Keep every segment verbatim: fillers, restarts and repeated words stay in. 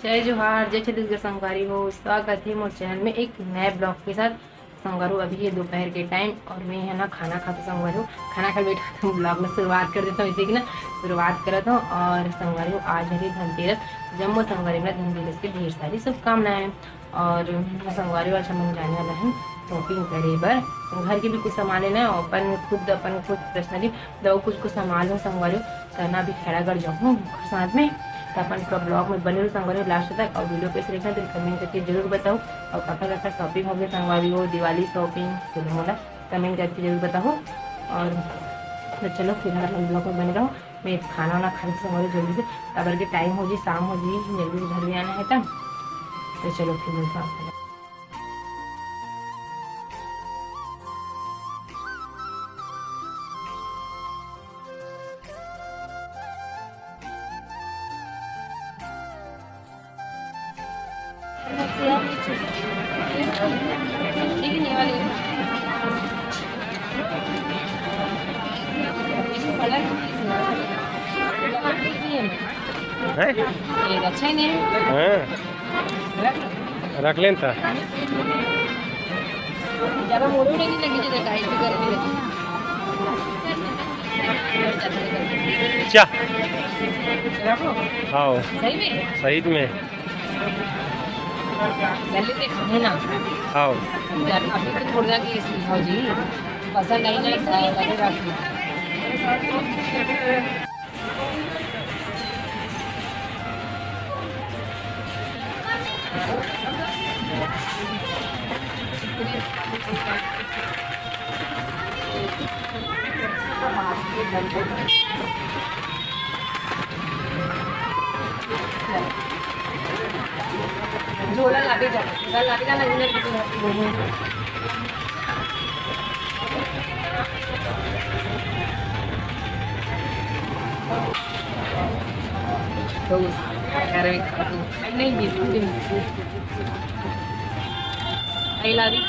जय जोहार, जय छत्तीसगढ़ संगवारी हो, स्वागत है मोर चैनल में एक नए ब्लॉग के साथ। संगवारी हो, अभी है दोपहर के टाइम और मैं है ना खाना खाते संगवारी हो, खाना खा बैठा था, ब्लॉग में शुरुआत कर देता हूँ इसी की ना, शुरुआत करत हूँ। और संगवारी हो, आज है धनतेरस, जम्मो संगवारी में धनतेरस की ढेर सारी शुभकामनाएं। और संगवारी हो, आज हम जाने वाला है शॉपिंग करे बर, घर के भी कुछ सामान लेना है, अपन खुद अपन खुद पर्सनली दो कुछ कुछ सामान हो संगवारी हो, त ना अभी खैरागढ़ जाहूँ ओकर साथ में। त अपन पूरा ब्लॉग में बने रहो संगवारी हो लास्ट तक, और वीडियो कैसे देखना तो कमेंट करके जरूर बताओ। और काका काका शॉपिंग हो गई संगवारी हो, दिवाली शॉपिंग, तो मोला कमेंट करके जरूर बताओ। और तो चलो फिर हमारे ब्लॉग में बने रहो। मैं खाना वाना खा के संगवारी जल्दी से, काबर के टाइम हो जी, शाम हो जी, जल्दी से घर भी आना है तब। तो चलो फिर मिलता हूँ। है? ये अच्छा ही नहीं है। हाँ। रख लेन था। ज्यादा मोटू नहीं लगी, ज्यादा टाइट भी करने लगी। क्या? हाँ। सही में? सही में। जल्दी देखो ना। हाँ। ज्यादा अभी तो थोड़ा की इसकी हो जी। पसंद नहीं ना, ज्यादा रख लो। झोला लादे जा, झोला लादे जा ना। तो अरे नहीं, बिल्कुल नहीं। आई लादी।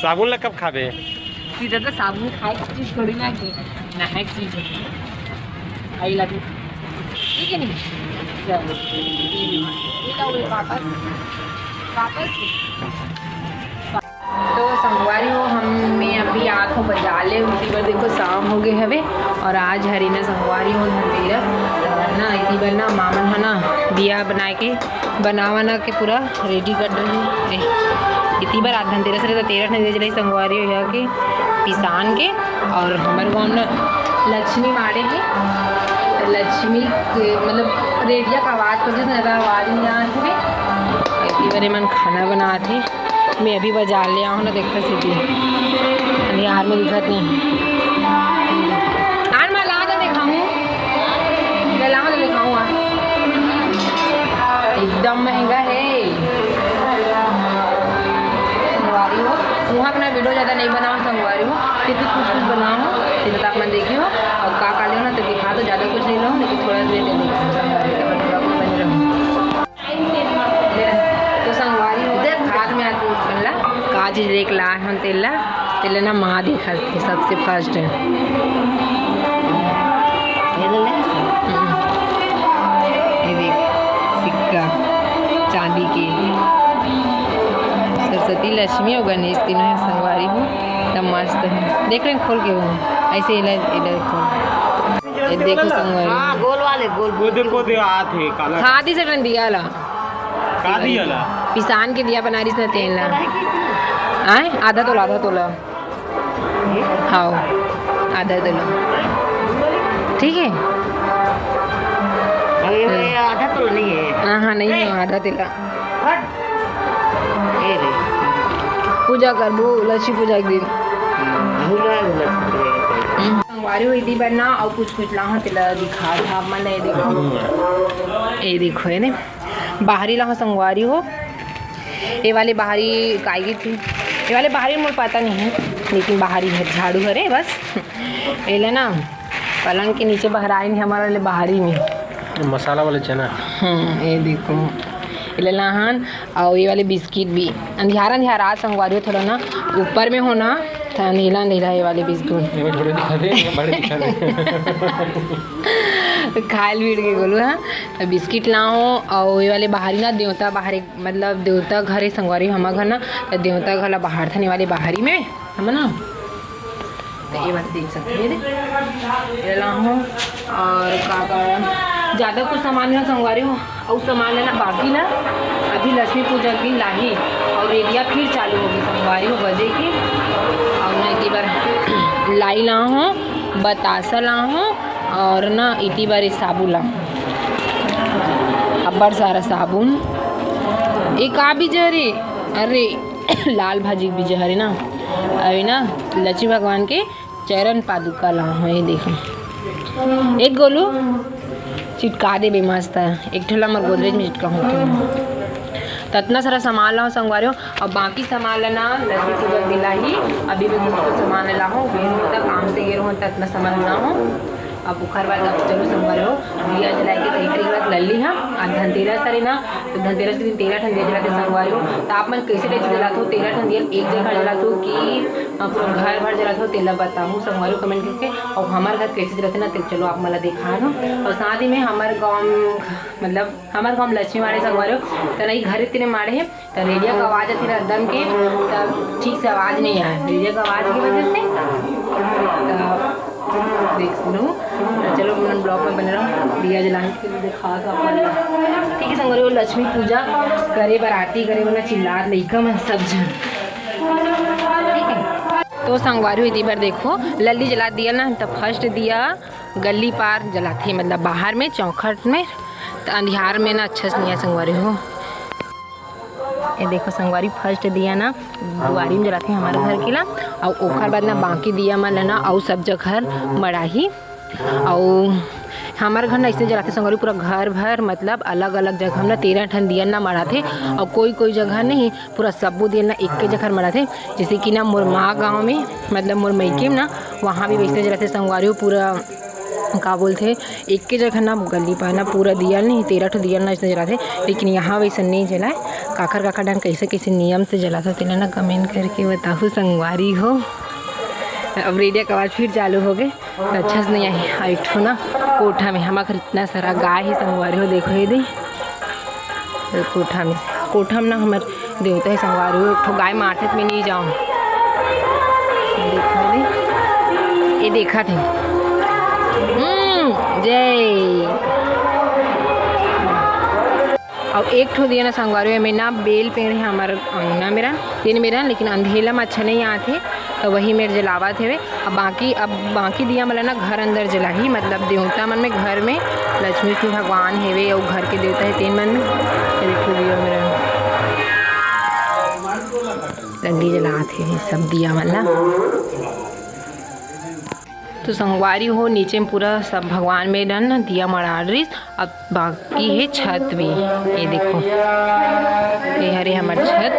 साबुन ला कब खाबे? सीधा तो साबुन खाए की चीज थोड़ी ना के, नहाए की चीज है। आई लादी। ठीक है नहीं? चलो। ये लो, ये वापस, वापस। तो संगवारी हो, हम, मैं अभी आत हूँ बाजार ले, उनकी बर देखो शाम हो गए हवे। और आज हरे ना संगवारी हो धनतेरस, तो ना इसी बर ना मामन है ना दिया बनाए के, बनावना के पूरा रेडी कर रही है। इसी बर आज धनतेरस रहे तो तेरह नहीं दे रही संगवारी हो यहाँ के पिसान के। और हमारे गाँव ना लक्ष्मी माड़े है, तो लक्ष्मी के मतलब रेडिया का आवाज को जिस ज्यादा आवाज नहीं आ रही है। इसी बर मन खाना बनाते। मैं अभी बाजार ले आऊँ ना, देखा सीधी अंधियार में दिखत नहीं। आन मैं ला के दिखाऊँ, मैं ला के दिखाऊँ। एकदम महंगा है संगवारी हो। वहाँ अपना वीडियो ज़्यादा नहीं बनाओ संगवारी हो, क्योंकि कुछ कुछ बनाओ, फिर तक मैं देखी हो और का का लेना तो दिखा दो। ज़्यादा कुछ नहीं लो, लेकिन थोड़ा देर के देखो संगवारी के बने रहो। तो संगवारी हो, हाथ में आती बनला, का चीज लेके ला हन तेला, तेला ना माँ देखा थी सबसे फर्स्ट। ये ले ले। हम्म। ये देख, सिक्का, चांदी के। सरस्वती, लक्ष्मी और गणेश तीनों है संगवारी हो, एकदम मस्त है। देख रहे हैं खोल के वो, ऐसे इधर, इधर खोल। ये देखो संगवारी। हाँ, गोल वाले, गोल, वो गोल। देखो, दे आत है, काला। खादी से रन दिया ला। का दिया ला? पिसान के दिया बना रही इसने तेल ला। आए, आधा तोला, आधा तोला। हाँ, आधा तोला। ठीक है। अरे, ये आधा तोला नहीं है। हाँ, हाँ, नहीं है, आधा तोला। हट। ये रे। पूजा करबो, लक्ष्मी पूजा के दिन। हम्म, भूला है, भूला है। संगवारी हो इदी बर ना, अउ कुछ कुछ लाहूं, तेला दिखा था, मन ए देखो। ए देखो, ए ने, बाहरी लाहूं संगवारी हो। ए वाले बाहरी काई थे, ए वाले बाहरी मोर पता नहीं है, लेकिन बाहरी है, झाड़ू हरे बस। एला ना, पलंग के नीचे बहराए नहीं, हमारा ले बाहरी में। मसाला वाले चना। हम्म, ए देखो, एला लाहन, अउ ये वाले बिस्किट भी अंधियारा अंधियारा आज संगवारी हो, थोड़ा ना ऊपर में हो ना, त अंधेला अंधेला ये वाले बिस्कुट। ये थोड़े दिखा दे, ये बड़े दिखा दे। खाए ल भीड़ के गोलू, हाँ। त बिस्किट लाहूँ, अउ ये वाले बाहरी ना, देवता बाहरी, मतलब देवता घर हे संगवारी, हमर घर ना, त देवता घर ला बाहर थन, ये वाले बाहरी में, हम ना। त ये वाले देख सकते हो, ये दे। ये लाहूँ, अउ का, का, ज्यादा कुछ सामान नहीं संगवारी हो, अउ सामान लेना बाकी ना, अभी लक्ष्मी पूजा के दिन लाही, अउ रेडिया फिर चालू होगी संगवारी हो बजे की, अउ ना एक बार लाई लाहूँ, बतासा लाहूँ, अउ ना इति बार ये साबुन ला, अब्बड़ सारा साबुन। ये का बीजा हरे? अरे, लाल भाजी के बीजा हरे ना। अभी ना लक्ष्मी भगवान के चरण पादुका लाहूँ, ये देखो। एक गोलू चिटका देबे मस्त, एक ठो ला मोर गोदरेज में चिटका होते। त अतना सारा सामान लाहूँ संगवारी हो, अउ बाकी सामान ला ना लक्ष्मी पूजा के दिन लाही। अभी भी कुछ कुछ सामान लाहूँ, वे तक काम से गे रहूँ, त अतना सामान लाहूँ। अब ओखर बाद अब चलो संगवारी हो, दिया जलाए के तैयारी करत लल्ली हा। आज धनतेरस हरे ना, त धनतेरस के दिन तेरह ठन दिया जलाथे संगवारी हो। त आप मन कैसे type से जलाथो, तेरह ठन दिया एक जगह जलाथो कि, अ, पूरा घर भर जलाथो, तेला बताहू संगवारी हो comment करके। अउ हमर घर कैसे जलाथे ना, त चलो आप मन ला देखा दो। अउ साथ ही में हमर गाँव, मतलब हमर गाँव लक्ष्मी माड़े संगवारी हो, त नहीं घर इतने माड़े हे, त रेडिया का आवाज आथे ना एकदम के, त ठीक से आवाज नहीं आए रेडिया का आवाज की वजह से। त देख लो, त चलो अपन vlog में बने रहो, दिया जलाए के दिखा दो अपन ला। ठीक है संगवारी हो, लक्ष्मी पूजा करे बर आरती करे बर ना चिल्लात लइका मन सब झन, ठीक है। तो संगवारी हो, इति बार देखो लल्ली जला दिया ना, त first दिया गली पार जलाथे, मतलब बाहर में चौखट में, त अंधियार में ना अच्छा से नहीं आए संगवारी हो। ये देखो संगवारी, first दिया ना दुआरी में जलाथे हमर घर के ला, अउ ओखर बाद ना बाकी दिया मन ला ना अउ सब जगह मड़ाही। अउ हमर घर ना ऐसे जलाथे संगवारी, पूरा घर भर, मतलब अलग अलग जगह में ना तेरह ठन दिया ना मड़ाथे, अउ कोई कोई जगह नहीं, पूरा सब्बो दिया ना एक के जगह मड़ाथे। जैसे कि ना मोर माँ गाँव में, मतलब मोर मइके में ना, वहाँ भी वैसे जलाथे संगवारी हो, पूरा का बोलथे, एक के जगह ना गली पार ना पूरा दिया नहीं, तेरह ठो दिया ना ऐसे जलाथे, लेकिन यहाँ वैसे नहीं जलाए। काखर काखर डान कैसे कैसे नियम से जलाथे, तेला ना comment करके बताहू संगवारी हो। अब रेडिया के आवाज फिर चालू हो गए, त अच्छा से नहीं आही। आ एक ठो ना कोठा में हमर घर इतना सारा गाय हे संगवारी हो, देखो ये दे। कोठा में, कोठा में ना हमर देवता हे संगवारी हो, एक ठो गाय मारथे त मैं नहीं जाऊँ। देखो ये दे, ये देखा थे। हम्म, जय। अउ एक ठो दिया ना संगवारी हो, एमे ना बेल पेड़ हे हमर अंगना मेरा, तेन मेरा, लेकिन अंधेला में अच्छा नहीं आथे, त वही मेर जलावत हेवे। अब बाकी, अब बाकी दिया मन ला ना घर अंदर जलाही, मतलब देवता मन में, घर में लक्ष्मी विष्णु भगवान हेवे अउ घर के देवता हे तेन मन में। ये देखो दिया मेरा लल्ली जलात हे सब दिया मन ला। तो संगवारी हो, नीचे में पूरा सब भगवान में डन दिया मड़ा रहिस। अब बाकी हे छत भी, ये देखो, ये हरे हमर छत।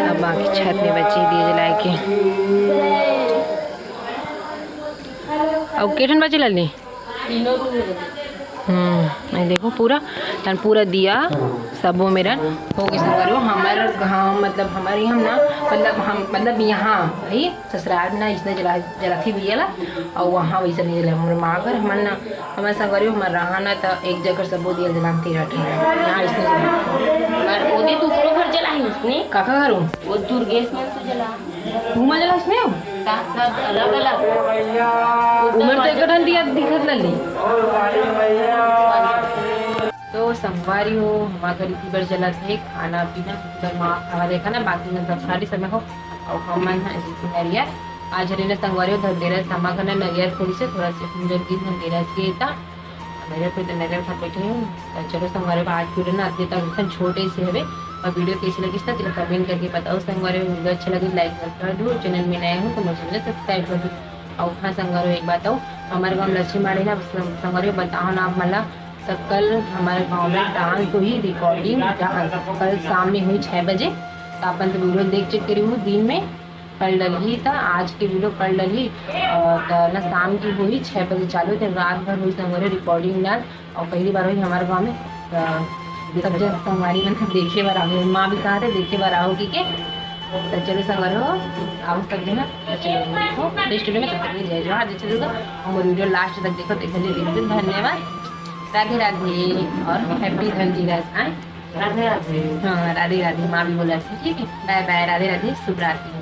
अब बाकी छत में बची दिए जलाए के। अउ के ठन बचे लल्ली? हम्म, ये देखो पूरा, तन पूरा दिया सबो मेरन हो गए संगवारी हो। हमर गाँव, मतलब हमर यहाँ ना, मतलब हम, मतलब यहाँ भाई ससुराल में ना इसने जला, जलाथी दिया ला, अउ वहाँ वैसे नहीं जला। हमर माँ घर, हमर ना, हमर संगवारी हो, हमर रहा ना, त एक जगह सबो दिया जलाथी रहत हे। यहाँ इसने जला। और ओदे तो ऊपरो घर जला ही उसने। काका घर हो? वो दुर्गेश मन तो जला। घूमा जला इसने हो? ता-, सब अलग-अलग। उमर तो एक ठन दिया दिखत लल्ली। तो संगवारी हो, हमार घर इसी बर जलत हे, खाना पीना, इसी बर माँ खावा देखा ना, बाकी मन सब खाली समय हो, अउ हमन ह इसी नरियर, आज हरे ना संगवारी हो, धनतेरस, हमार घर ना नरियर फोड़ी से थोड़ा से कुंजर की धनतेरस के था, नरियर पे तो नरियर खा बैठे हूँ। तो चलो संगवारी हो, आज वीडियो ना अतने तक, एकदम छोटे से हवे, अउ वीडियो कैसे लगिस ना, तेला comment करके बताओ संगवारी हो, वीडियो अच्छा लगे like कर दो, चैनल में नए हो तो मोर चैनल सब्सक्राइब कर दो। अउ हाँ संगवारी हो, एक बात अउ, हमारे गाँव लक्ष्मी माड़े ना संगवारी हो, बताओ ना आप मन ला, त कल हमारे गाँव में डांस होही, रिकॉर्डिंग डांस कल शाम में होही छः बजे। त अपन तो वीडियो देख चुके रही हूँ दिन में, कल डलही त आज के वीडियो कल डलही। और त ना शाम की होही छः बजे चालू, त रात भर होही संगवारी रिकॉर्डिंग डांस। और पहली बार होही हमारे गाँव में, त सब जन संगवारी मन देखे बर आहो, माँ भी कहा थे देखे बर आहो कि के। तो चलो संगवारी हो, आओ सब जगह। तो चलो, देखो, next video में तब तक के लिए जय जोहार, जय छत्तीसगढ़। हमर video last तक देखो, देखे लिए बिल्कुल धन्यवाद। राधे राधे और happy धनतेरस। आए, राधे राधे। हाँ, राधे राधे, माँ भी बोला ऐसे, ठीक है। Bye bye, राधे राधे, शुभ रात्रि।